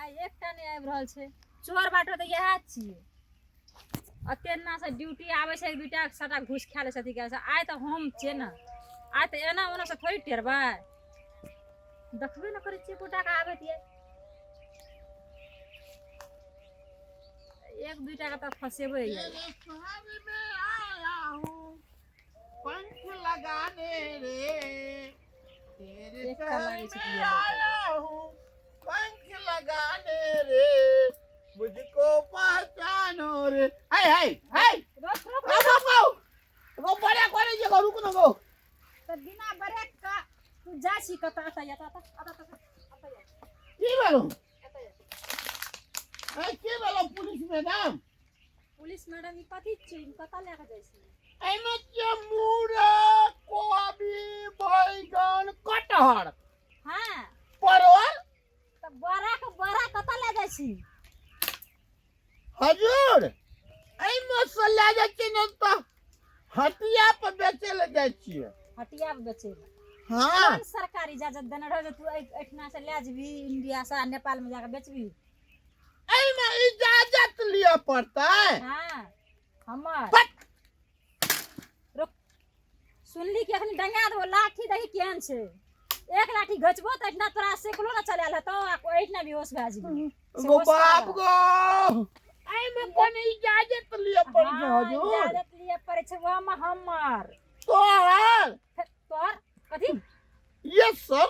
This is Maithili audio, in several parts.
आइ एकटा नहि आबि रहल छै। चोर बाटो तऽ इएह छियै। एते से ड्यूटी आबै छै, एक दूटा सबटा घूस खा लै छै, अथी कए लै छै। आइ तऽ हम छियै ने, आइ तऽ एना ओना से थोड़ी टेरबै। देखबे ने करै छियै एकोटा के आबैत ये। एक दूटा के तऽ फसेबै ये। तेरे शहर में आया हूँ पंख लगाने रे, तेरे एक का शहर लागे छै में कि ये लोग। आया हूँ पंख लगाने रे, मुझको पहचानो रे। हाय हाय हाय, रोक रोक। गो गो गो, बड़ा करे जे गो, रुक न गो। तऽ बिना ब्रेक का तू जा छी कतऽ? एतऽ एतऽ एतऽ एतऽ एतऽ एतऽ। की भेलो? एतऽ। ए, की भेलो पुलिस मैडम? पुलिस मैडम, ई कथी छै? ई कतऽ लए कऽ जाइ छी? एहिमे के मूड़ा, कोबी, बैगन, कटहर, परवल। तऽ बड़ा के बड़ा कतऽ लए जाइ छी? हजूर, एहिमे से लए जाइ छियै ने तऽ हटिया पर बेचै लए जाइ छियै। हटिया पर बेचै लए? हाँ। कोन सरकारी इजाजत देने रहो जे तू एहिठिना से लए जेबही इंडिया से आ नेपाल में जाके बेचबी? एहिमे इजाजत लिअ पड़तै? हाँ, हमर बट। रुक, सुनली कि अखनी डंगा देबो लाठी। देखी केहन छै, एक लाठी घचबो तऽ एहिठिना तोरा सेकलो ने चलायल हेतौ आ एहिठिना बेहोश भए जेबही। गो बाप गो, एहिमे कोन इजाजत लिअ पड़ै छै? हाँ, हजूर, इजाजत लिअ पड़ै छै ओहिमे हमर। तोहर? तोहर कथी? Yes sir.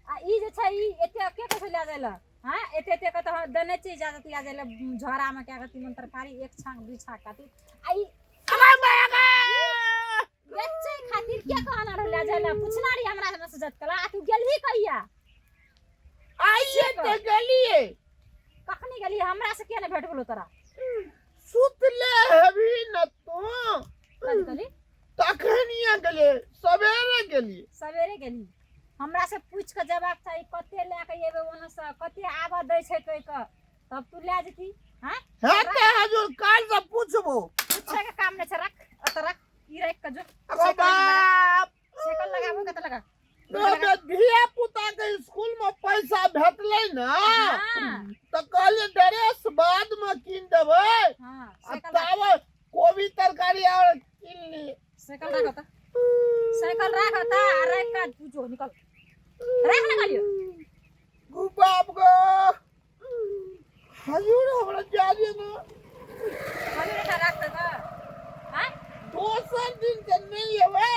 आ ई जे छै, ई एते के कहै छै लए जाइ लए? हाँ, एते एते के तऽ देने छै इजाजत लए जाइ लए झोरामे कए कऽ तीमन तरकारी एक छाक दुई छाक खातिर, आ ई बेचै खातिर के कहना रहौ लए जाइ लए? पूछना रही हमरा से जत कला। आ तू गेलही कहिया? आइए तऽ गेलियै। कखनी गेलही? हमरा से किया नहि भेट गेलो तोरा? सुतले हेबी न तू। कथी कहली? तखनिए गेलियै, सवेरे गेलियै। सवेरे गेलही? हमरा से पूछि कऽ जेबाक चाही, कते लए कऽ एबै ओने से, कते आबऽ दै छै कहि कऽ, तब तू लए जेती। हाँ। हेतै हजूर, काल्हि से पूछबो। पूछे के काम नहि छै। रख, ओतऽ रख, ई राखि कऽ जो। अगो बाप। साइकिल लगाबो, कतऽ लगा? धिया पुता के स्कूल में पैसा भेटलै ने तऽ कहलियै ड्रेस बाद में कीन देबै आ साइकिल राख। ताबे कोबी तरकारी आर कीन ली। साइकिल राख ओतऽ, साइकिल राख ओतऽ आ राखि कऽ तू जो, निकल, राख ने कहलियो। गु बाप गो, हजूर, हमरा जा दिअ ने। कहलियो ने राख तऽ। हाँ, दोसर दिन से नहि एबै।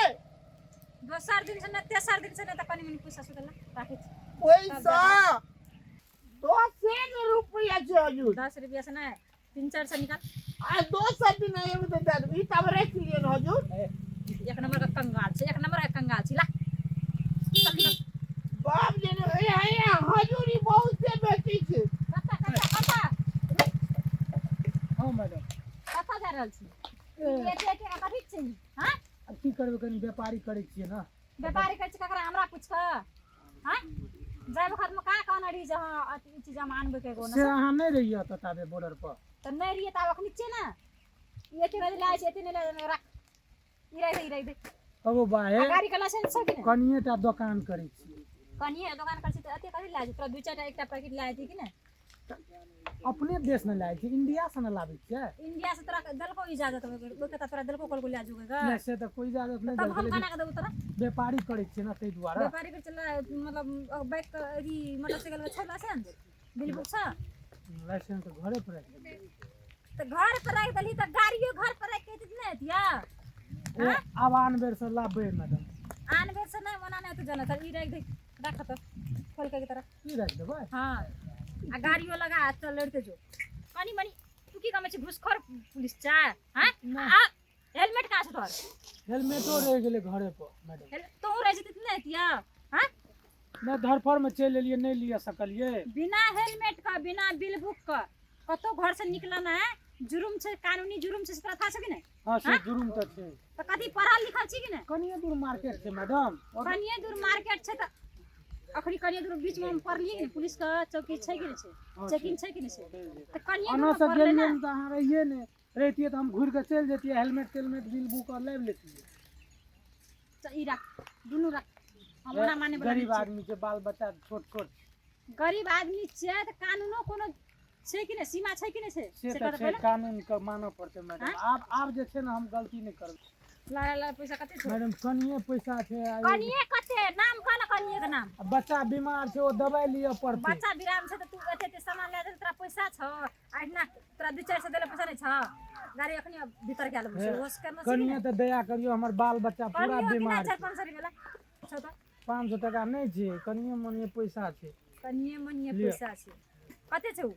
दोसर दिन से नहि, तेसर दिन से नहि तऽ कनि मनि पैसा सुतला राखै छी। पैसा 10 रुपया छै हजूर। 10 रुपया से नहि, 300-400 निकाल। आ दोसर दिन एबै तऽ दए देबै। ई तब राखि लिअ ने हजूर। एक नंबर का कंगाल छै, एक नंबर का कंगाल छै। ला, चल निकल। बाप जे ने, ए ए हजूर, ई बहुते बेचै छै। कतऽ कतऽ कतऽ? हँ मैडम। कतऽ जा रहल छी? एते एते का कथी छै? हाँ? आब की करबै, कनि व्यापारी करै छियै ने। व्यापारी करै छी ककरा? हमरा पूछ कऽ? हाँ, जाय बखत में कहाँ कहने रही जे हाँ, अथी ई चीज हम आनबै के से अहाँ नहि रहियै ओतऽ ताबे बॉर्डर पर। तऽ नहि रहियै तऽ आब अखनी छियै ने। ई एते बजे लाय छै, एते नहि लाय। राख, ई राख दे, ई राख दे। अबो बाहे। आ गाड़ी के लाइसेंस छौ कि नहि? कनिए टा दोकान करै छियै। कनिए दोकान करै छी तऽ एते कथी लाय छै तोरा? दू चारि टा एकटा पैकेट लाय छै कि नहि? अपने देश ने लाबै छियै, इंडिया से ने लाबै छियै। इंडिया से तोरा देलको इजाजत? ओके तऽ तोरा देलको, कहलको लए जो गा? नहि, से तऽ कोइ इजाजत नहि तब हम देलकै, लेकिन केना के देबौ तोरा? व्यापारी करै छियै ने, ताहि दुआरे। व्यापारी के चला, मतलब बाइक के अथी मोटरसाइकिल के छै लाइसेंस, बिल बुक छै? लाइसेंस तऽ घरे पर राखि देलियै। तऽ घर पर राखि देलही तऽ गाड़ियो घर पर राखि के नहि एतिया? ओ आब आन बेर से लाबबै मैडम। आन बेर से नहि, ओना नहि तऽ जाना। चल, ई राखि दे, राख तऽ, खोल के तरफ। की राखि देबै? हाँ, आ गाड़ियो लगा आ चल, लड़ते जो। कनी मनी तू की कमै छी? घूसखोर पुलिस चाय? हाँ, आ हेलमेट कहाँ छै तोहर? हेलमेटो रहि गेलै घरे पर मैडम। तोहूँ रहि जेती तऽ नहि एतिया? हाँ? नहि, धरफड़ में चलि एलियै, नहि लिअ सकलियै। बिना हेलमेट के, बिना बिल बुक के कतौ घर से निकलना है जुर्म छै, कानूनी जुर्म छै, से तोरा था छै कि नहि? हँ, से हाँ? जुर्म तऽ छै। तऽ कथी पढ़ल लिखल छी कि नहि? कनिए दूर मार्केट छै मैडम। कनिए दूर मार्केट छै तऽ अखनी कनिए दूर बीच में हम पढ़लियै कि नहि, पुलिस के चौकी छै कि नहि छै? हँ, चेकिंग छै कि नहि छै? तऽ कनिए ओना दूर से में पढ़लै गेलियै ने। ने तऽ अहाँ रहियै ने, रहितियै तऽ हम घुरि कऽ चलि जैतियै, हेलमेट तेलमेट बिल बुक आर लाबि लेतियै। तऽ ई राख, दुनू राख, हम ओना माने वाला गरीब नहि छी। आदमी छै, बाल बच्चा छोट छोट। गरीब आदमी छियै तऽ कानूनो कोनो छै कि नहि, सीमा छै कि नहि छै? से से तऽ कहऽ छै, पहिले। कानून के मानऽ पड़तै मैडम। आँय? आब जे छै ने हम गलती नहि करबै। ला ला, पैसा कते छौ? मैडम, कनिये पैसा छै आ कनिये कते? नाम कह ने, कनिये के नाम। आ बच्चा बीमार छै, ओ दबाइ लिअ पड़तै। बच्चा विराम छै तऽ तू एते एते सामान लए देल, तोरा पैसा छौ? आ एहिना तोरा 2-4 सए देले पैसा नहि छौ? गाड़ी अखनी भीतर कए लेबो। हे, होश करना छै कि कनिये नहि? तऽ दया करियौ, हमर बाल बच्चा पूरा कनियो कि नहि? बीमार चारि छै। 500 रुपया ला छौ तऽ। 500 टका नहि छै, कनिये मनिये पैसा छै। कनिये मनिये लिअ। पैसा छै? कते छै उ?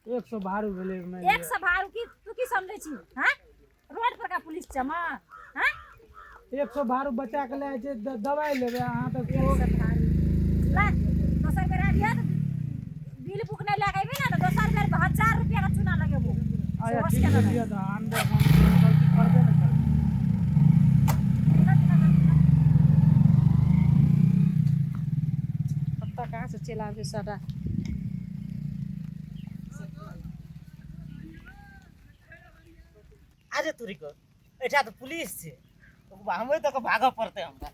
100 भाड़ू भेलै मानि एक लिअ। सौ भाड़ू की? तू की समझै छी? हाँ, रोड पर का पुलिस चमा? हाँ? 100 भाड़ू बचा के लए छै, दबाइ लेबै अहाँ तऽ। 100 भाड़ू ला। दोसर बेर आबिहे तऽ बिल बुक नहि लए के अयबही ने तऽ दोसर बेर 1000 रुपया के चूना लगेबो। अच्छा, होश ठीक केना छै। नहि? लिअ तऽ, अन्दर हम गलती करबे नहि करबै। पत्ता कहाँ से चलि आबै छै सारा? अरे तोरी के, एहिठा तऽ पुलिस छै, हमरे तऽ भागऽ पड़तै हमरा।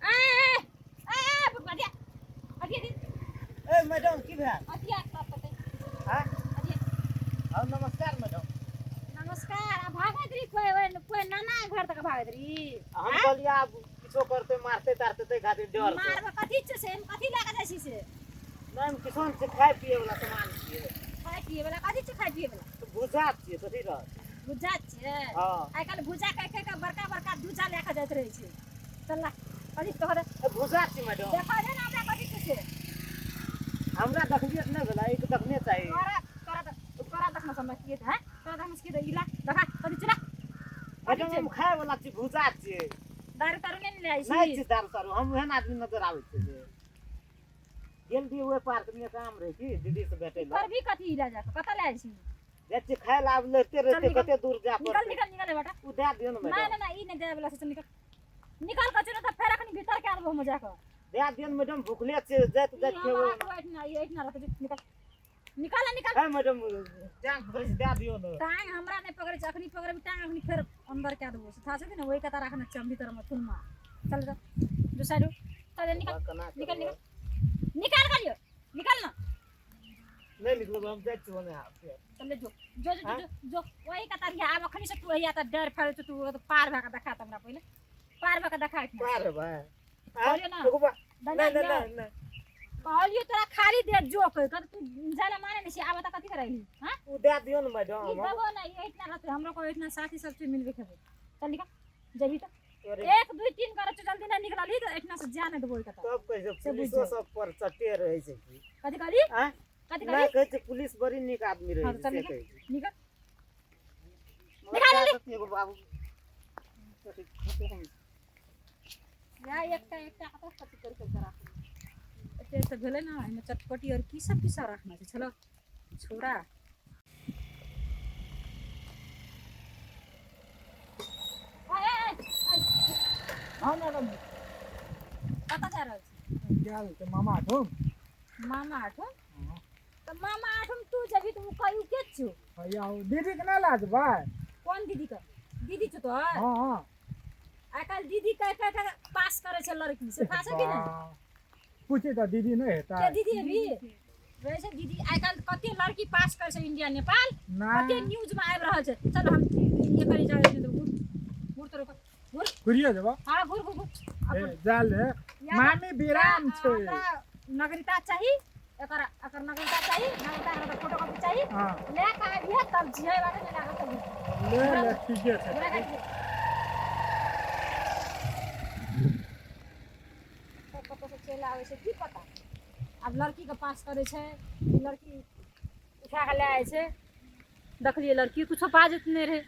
ए ए ए ए, अथिया अथिया दी। ए मैडम, की भेल? अथिया पते। हाँ? अथिया। हाँ, नमस्कार मैडम। नमस्कार। आ भागैत रही कोइ ओइ- कोइ नाना घर तक भागैत रही? हम कहलियै आब किछो करतै, मारतै तारतै, ताहि खातिर डर से। मारब कथी छै से? एहिमे कथी लए कऽ जाइ छी से? नहि, हम किसान छै, खाय पियै वला सामान छियै। खाय पियै वला कथी छै खाय पियै वला? तऽ भूजा छियै, कथी रहत? भुजा छियै? हँ। आइ काल्हि भुजा कहि कहि कऽ बड़का बड़का भुजा लए कऽ जाइत रहै छै। चल ला, कथी कह दे। ए, भूजा छी मैडम। देखा दे ने हमरा, कथी छै से। हमरा देखलियै तऽ नहि भेलै, एहिके देखने चाही। तोरा तोरा तोरा देखना समझ की है? तोरा देखना की? इला देखा, कथी छै ला, कथी मैडम, छै? हम खाय वला छी, भूजा छियै। दारू तारू नहि ने लै नहि छी? छी दारू तारू। हम ओहन आदमी नजर आबै छै जे गेल रहियै ओहि पार्क मे, काम रहै की दीदी से भेटै लए। करबी कथी लए जाकऽ? कतऽ लए जाइ छी? जाइ छियै खाय लए, आब लड़ते रहते निकल। कते दूर जाय निकल। पड़तै। निकल, निकल बेटा। ओ दए दियौ ने नहि। मैडम। नहि नहि, ई नहि देबे वला छै। निकल, निकल कऽ चलो तऽ फेर अखनी भीतर कए देबो हम जाकऽ। दए दियौ ने मैडम, भुखले छियै, जाइत ई जाइत हमरा खेबै। राखू एहिठिना, ई एहिठिना रहतै। निकल, निकल ने, निकल। है मैडम, टांग पकड़ै छी, दए दियौ ने। टांग हमरा नहि पकड़ै छै। अखनी पकड़बै टांग, अखनी फेर अंदर कए देबो से था छै ने। ओहि कता राखने छै भीतर मे थुनमा। चल जा, जो साइड हो। चल, निकल। केना निकल। करबै? निकल, निकल करियो, निकल ना। नहि निकलब, हम जाइ छियै ओने आब फेर। चल, जो जो जो। हाँ? जो जो, वही कता रहिया। आब अखनी से तू हैया तऽ डर फैल तू तऽ पार भए कऽ देखा। तऽ हमरा पहिले पार भए कऽ देखा एहिठिना। पार हेबै? कहलियौ ना। एगो डंडा नहि नहि। दियौ। नहि नहि। कहलियो तोरा खाली दे जो कहि कऽ, तू जाय माने नहि छी। आब तऽ कथी करैली? हाँ? ओ दए दियौ ने मैडम। ई देबो ना, ई एहिठिना रहतै। हमरो को एहिठिना साथी सब छै, मिलबे खेबै। चल निकल जल्दी तऽ। तोरे 1 2 3 करै छौ, जल्दी नहि निकलली तऽ एहिठिना से जा नहि देबो ओहि कतऽ। तब कहै छै से बुझि पुलिसो जाउ। सब पर चट्टे रहै छै की? कथी कहली? आँय? कथी नहि कहली? कहै छै पुलिस बड़ी नीक आदमी रहै हाँ, छै चल से निकल। कहै छै। निकल। मगर निकाल दए जल्दी। देतियै एगो बाबू। या एकटा एकटा कतऽ कथी करि कऽ राखबै? एते एते भेलै ने, एहिमे चटपटी आओर की सब की सब रखना छै। चलो छोड़ा। ए, ए, ए, हाँ मैडम। कतऽ जा रहल छी? गेल छै मामा ठाम। मामा आठम? तऽ मामा आठम तू जेबही तऽ ओ कहियो के छौ? भैया, ओ दीदीके नहि लए जेबै? कोन दीदी के? दीदी छौ तोहर? हँ हँ। आइ काल्हि दीदी कहि कहि कऽ पास करै छै लड़की से, थाह छै कि नहि? वाह। पूछी तऽ दीदी नहि के हेतै? दीदी हेबी वैसे दीदी। आइ काल्हि कते लड़की पास करै छै इंडिया नेपाल, कते नहि। न्यूज में आबि रहल छै। चल, हम ये करी जा घुर घुर तो रुक, घुर। घुरिए जेबऽ? हाँ, घुर घुर घुर। ए, जा ले। मामी विराम छै। हमरा नागरिकता चाही, एकर एकर नागरिकता चाही, नागरिकता के फोटोकॉपी चाही। ले के आबिहे तब जिहे बाटे, नहीं लागत तब। ले ले, ठीके छै। घुरा काटि कतऽ से चलि आबै छै की पता। आब लड़कीके पास करै छै कि लड़की उठा कऽ लए जाइ छै। देखलियै लड़की कुछो बाजैत नहि रहै।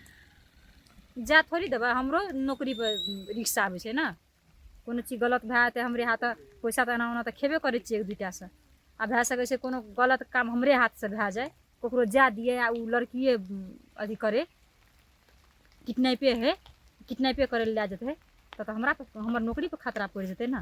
जा थोड़ी देबै, हमरो नौकरी पर रिक्शा आबै छै ने। कोनो चीज गलत भए जेतै हमरे हाथ, पैसा तऽ एना ओना तऽ खेबे करै छियै एक दुइटासँ। आ भए सकै छै कोनो गलत काम हमरे हाथसँ भए जाय, ककरो जाय दियै आ ओ लड़किए अथी करे, किडनैपे हइ, किडनैपे करै लए लए जेतै तऽ हमरा पर, हमर नौकरी पर खतरा पड़ि जेतै ने।